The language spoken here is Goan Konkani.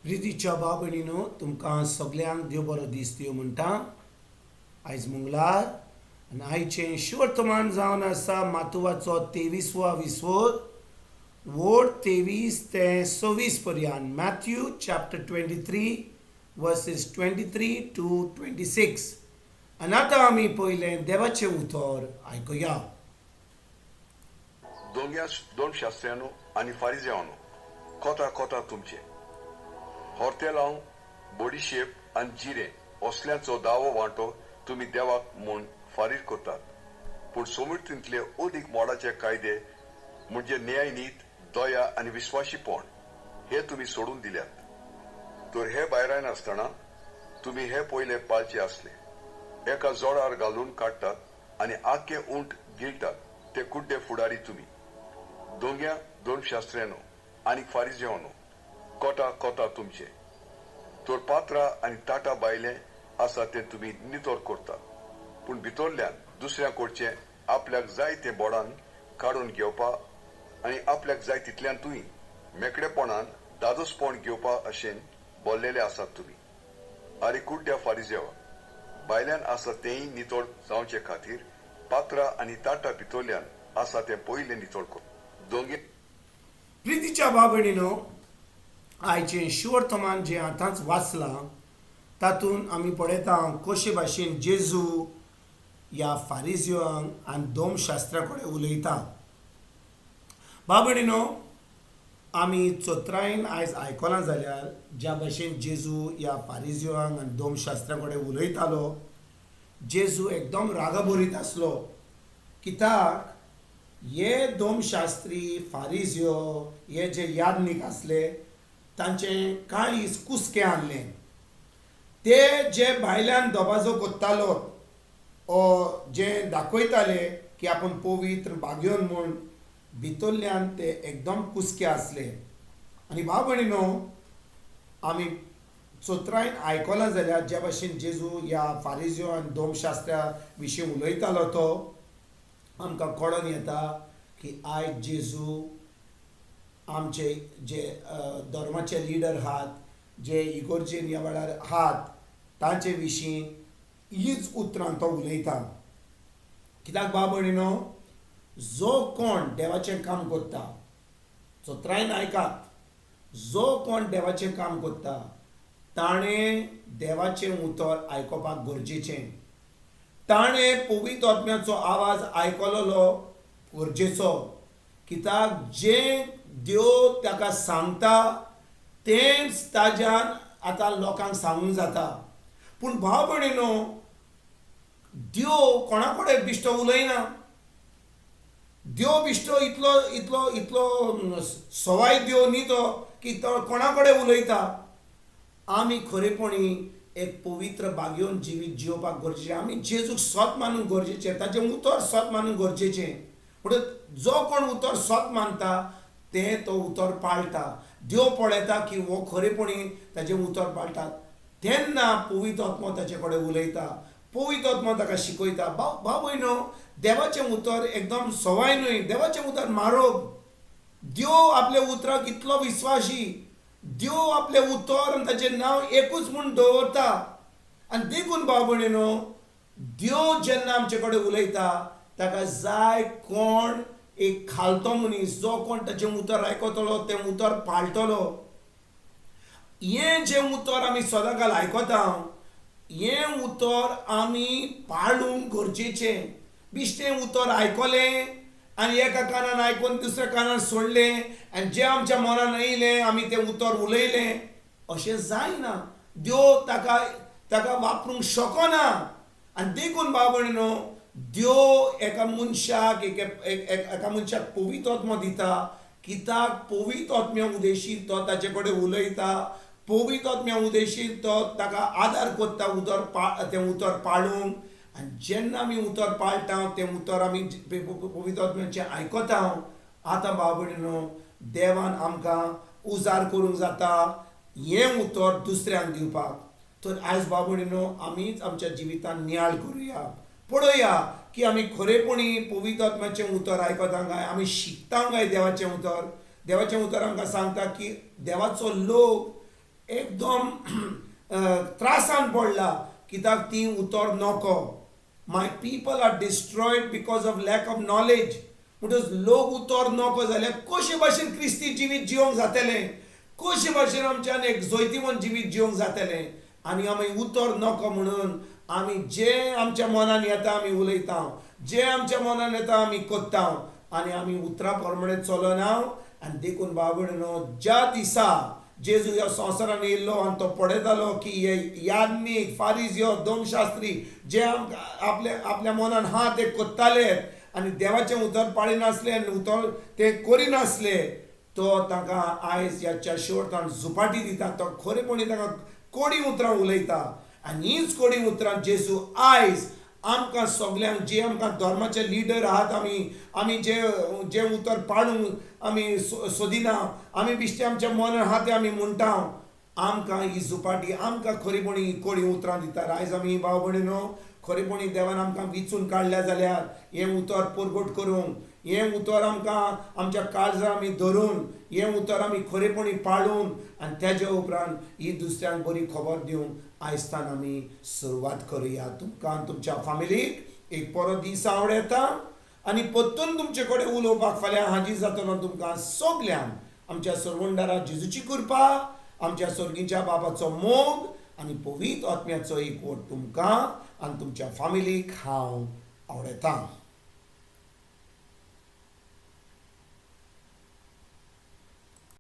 प्रितीच्या भाव भयणीनो, तुमकां सगल्यांक देव बरो दीस दिवं म्हणटा. आयज मंगळार आनी आयचें शुवर्तमान जावन आसा मातुवाचो तेवीसवा विसवोर, वोड 23 ते 26 पर्यंत, Matthew chapter 23 verses 23 to 26. आनी आतां आमी पयलें देवाचें उतर आयकुया. दोंग्या धर्मशास्त्र्यानो आनी फारिजेवानो, कोता कोता तुमचे! होर्तेलांव, बडिशेप आनी जिरें असल्यांचो दावो वांटो तुमी देवाक म्हूण फारीर करतात, पूण सोमिर्तींतले अदीक मोडाचे कायदे म्हणजे न्यायनीत, दया आनी विस्वाशीपण हे तुमी सोडून दिल्यात. तर हे भायरायनासतना तुमी हे पयले पाळचे आसले. एका जोडार घालून काडटात आनी आख्खे उंट गिळटात ते कुड्डे फुडारी तुमी. दोंग्या धर्मशास्त्र्यानो आनी फारिजेवानो, कोटा कोता तुमचे! तर पात्रां आनी ताटां भायलें आसा तें तुमी नितळ करतात, पूण भितरल्यान दुसऱ्या कडचें आपल्याक जाय तें बोडान काडून घेवपा आनी आपल्याक जाय तितल्यांतूय मेकळेपणान दादोसपण घेवपा अशें बोल्लेले आसात तुमी. आरे कुड्ड्या फारिजेवा, भायल्यान आसा तेंय नितळ जावचे खातीर पात्रां आनी ताटां भितरल्यान आसा तें पयलें नितळ कर. दोंगे प्रितीच्या भाव भयणीनो, आयचें शुवर्तमान जें आतांच वाचलां तातूंत आमी पळयता कशे भाशेन जेजू ह्या फारिजियांक आनी धर्मशास्त्रा कडेन उलयता. भाव भयणीनो, आमी चतुरायेन आयज आयकलां जाल्यार ज्या भाशेन जेजू ह्या फारिजियांक आनी धर्मशास्त्रा कडेन उलयतालो, जेजू एकदम रागाभरीत आसलो, कित्याक हे धर्मशास्त्री, फारिजियो, हे जे याज्ञीक आसले तांचें काळीज कुसकें आहलें. ते जे भायल्यान दबाजो कोत्तालो ओ जे दाखयताले की आपूण पवित्र भाग्योन म्हूण, भितरल्यान ते एकदम कुसके आसले. आनी भाव भयणीनो, आमी चतुरायेन आयकलां जाल्यार ज्या भाशेन जेजू ह्या फारिजियो आनी धर्मशास्त्रा विशीं उलयतालो तो आमकां कळोन येता की आयज जेजू आमचे जे धर्माचे लिडर आहात, जे इगोर्जेन ह्या वेळार आहात, तांचे विशीं हीच उतरां तो उलयता. कित्याक भाव भयणीनो, जो कोण देवाचें काम करता, चतुरायेन आयकात, जो कोण देवाचें काम करता ताणें देवाचें उतर आयकुपाक गरजेचें, ताणें पवित्र आत्म्याचो आवाज आयकलेलो गरजेचो, कित्याक जें देव ताका सांगता तेंच ताज्यान आतां लोकांक सांगूंक जाता. पूण भाव भयणीनो, देव कोणा कडेन बिश्टो उलयना. देव बिश्टो इतलो इतलो इतलो सवाय देव न्ही तो की तो कोणा कडेन उलयता. आमी खरेपणी एक पवित्र भाग्योन जिवीत जियोवपाक गरजेचें. आमी जेजूक सत मानूंक गरजेचें, ताचें उतर सत मानूंक गरजेचें. म्हणून जो कोण उतर सत मानता तें तो उतर पाळटा. देव पळयता की हो खरेपणी ताचें उतर पाळटा, तेन्ना पवित्र आत्मो ताचे कडेन उलयता, पवित्र आत्मो ताका शिकयता. भाव भाव भयणो, देवाचें उतर एकदम सवाय न्हय, देवाचें उतर म्हारग. देव आपल्या उतराक इतलो विस्वाशी. देव आपलें उतर आनी ताचें नांव एकूच म्हूण दवरता. आनी देखून भाव भयणीनो, देव जेन्ना आमचे कडेन उलयता ताका जाय कोण एक खालतो मनीस, जो कोण ताचें उतर आयकतलो, तें उतर पाळटलो. हें जें उतर आमी सदांकाल आयकता हें उतर आमी पाळूंक गरजेचें. बिश्टें उतर आयकलें आनी एका कानान आयकून दुसऱ्या कानान सोडलें आनी जें आमच्या मनान येयलें आमी तें उतर उलयलें, अशें जायना. देव ताका ताका वापरूंक शकना. आनी देखून भाव भयणीनो, देव एका मनशाक एका मनशाक पवित्र आत्मो दिता, कित्याक पवित्र आत्म्या उदेशी तो ताचे कडेन उलयता, पवित्र आत्म्या उदेशी तो ताका आदार करता उतर पा तें उतर पाळूंक. आनी जेन्ना आमी उतर पाळटा, तें उतर आमी पवित्र आत्म्याचें आयकता, आतां भाव भयणीनो, देवान आमकां उजार करूंक जाता हें उतर दुसऱ्यांक दिवपाक. तर आयज भाव भयणीनो, आमीच आमच्या जिवितान नियाळ करुया, पळोवया की आमी खरेपणी पवित्र आत्म्याचें उतर आयकता काय, आमी शिकता काय देवाचें उतर. देवाचें उतर आमकां सांगता की देवाचो लोक एकदम त्रासान पडला कित्याक ती उतर नको. My people are destroyed because of lack of knowledge. म्हणटच लोक उतर नको जाल्यार कशे भाशेन क्रिस्ती जिवीत जिवंक जातलें, कशे भाशेन आमच्यान एक जैतिवंत जिवीत जिवंक जातलें? आनी आमी उतर नको म्हणून आमी जे आमच्या मनान येता आमी उलयता, जे आमच्या मनान येता आमी कोत्ता आनी आमी उतरा प्रमाणे चलना. आनी देखून बाबड न्हू, ज्या दिसा जेजू ह्या संवसारान येयल्लो आनी तो पळयतालो की हे याज्ञीक, फारीज, धर्मशास्त्री जे आमकां आपल्या आपल्या मनान आहा ते कोत्ताले आनी देवाचें उतर पाळिनासले आनी उतर ते करिनासले, तो तांकां आयज ह्या शेवटान झुपाटी दिता. तो खरेपणी तांकां कोडी उतरां उलयता आनी हीच कोडी उतरां जेजू आयज आमकां सगल्यांक, जे आमकां धर्माचे लिडर आहात, आमी जे जे उतर पाळूंक आमी सोदिना, आमी बिश्टे आमच्या मनान आहा ते आमी म्हणटा, आमकां ही झुपाटी, आमकां खरेपणी ही कोडी उतरां दितात. आयज आमी भाव भयणीनो, खरेपणी देवान आमकां विचून काडल्या जाल्यार हें उतर परगट करूंक, हें उतर आमकां आमच्या काळजार आमी धरून, हें उतर आमी खरेपणी पाळून आनी तेज्या उपरांत ही दुसऱ्यांक बरी खबर दिवंक आयजतान आमी सुरवात करुया. तुमकां आनी तुमच्या फामिलीक एक बरो दीस आवडटा आनी परतून तुमचे कडेन उलोवपाक फाल्यां हाजीर जातलो. तुमकां सगल्यांक आमच्या सरवंडारा जेजूची कृपा, आमच्या सर्गीच्या बाबाचो मोग आनी पवित्र आत्म्याचो एकवट तुमकां आनी तुमच्या फामिलीक हांव आवडयतां.